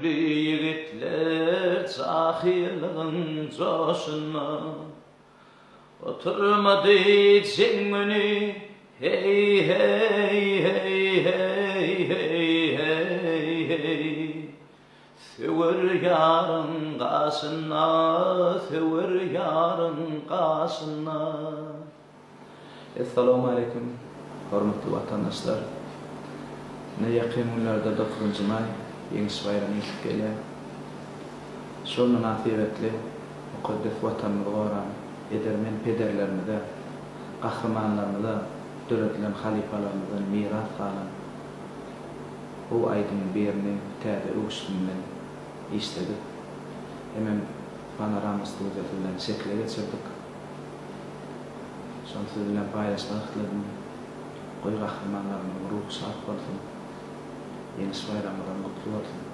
Ýigitler jahyllygyň joşunda, Oturmady jeň güni, heý, heý, heý, heý, heý, heý, heý. Söwer ýaryň gaşynda, söwer ýaryň gaşynda. Essalawmaleýkim hormatly watandaşlar! Ine ýakyn günlerde dokuzynjy maý Ýeňiş baýramy ýetip gelýär. Şol mynasybetli mukaddes Watanymyzy goran edermen pederlerimize, gahrymanlarymyza döredilen halypalarymyzdan miras galan gowy aýdymyň birini täze öwüşgin bilen işledik hemem Panorama studiýasy bilen şekile geçirdik. Şony siz bilen paýlaşmak isledim. Goý gahrymanlarymyzyň ruhy şat bolsun. Ýeňiş baýramyzam gutly bolsun.